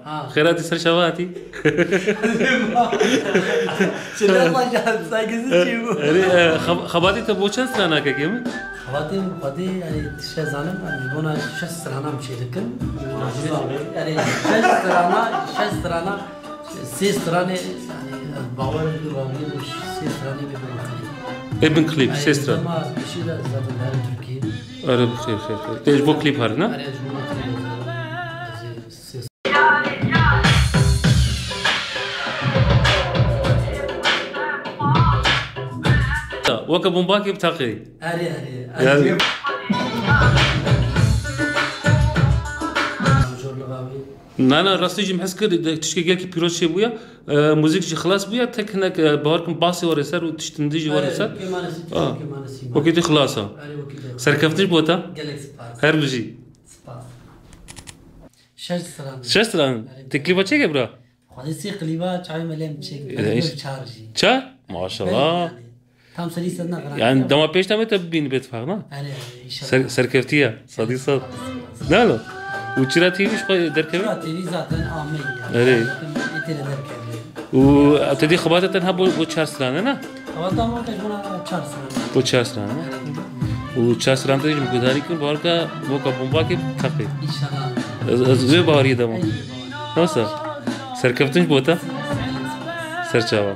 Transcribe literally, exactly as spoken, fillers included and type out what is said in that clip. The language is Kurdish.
Xêr hatî, ser çava hatî. Çila saygısız çî bû. Erê, e, xeb-, xebatê te bo çend strana kekê min? Xebatê min xwedî, yani, tişe zanim, yani, bona şeş strana min çêdikin. Yani, şeş strana, şeş strana, sê stranê, yani, bawer bi ravî sê stranê bi bin klîp. E bin klîp, sê stran. Ama bir şey de zaten her Türkiye. Erê, xêr, xêr, xêr. Te ji bo klîp her, ne? Erê, ji bo klîp. Weke bombakê bi taqê. Erê, erê, erê. Yani Na, na, rastî jî min hez kir, de, tişkê gelkî pîroz çêbûye, e, muzîk jî xilas bûye, tek hinek, e, bawer kim basê were ser û tiştin dî jî were ser. Wekî tî xilas a. Erê, wekî tî. Serkeftin ji bo te. Gelek spas. Her bijî. Spas. Şeş stran. Şeş stran. Erê. Te klîba çêke bira? Xwedê sê klîba çavê me lê min çêk. Erê, çar jî. Çar? Maşallah. Tam serî ser ne. Yani dema pêş demê te bibînî bêtifaq, ne? Erê, inşallah. Ser-, serkeftiye. Sadî sad. Ne lo? Û Çira T V ji xwe derkevî? Çira T V zaten ameyî ya. Erê. Zaten êtê derkevî. Û te dî xebata tenha bo, bo çar strane, ne? Xebata me weke ji bona çar strane. Bo çar strane, ne? Û çar strane te jî min guhdarî kir, barka boka bombakê teqê. İnşallah. Ez, ez vê bahariyê dema. Nasıl? Serkeftin ji bo te? Serçava.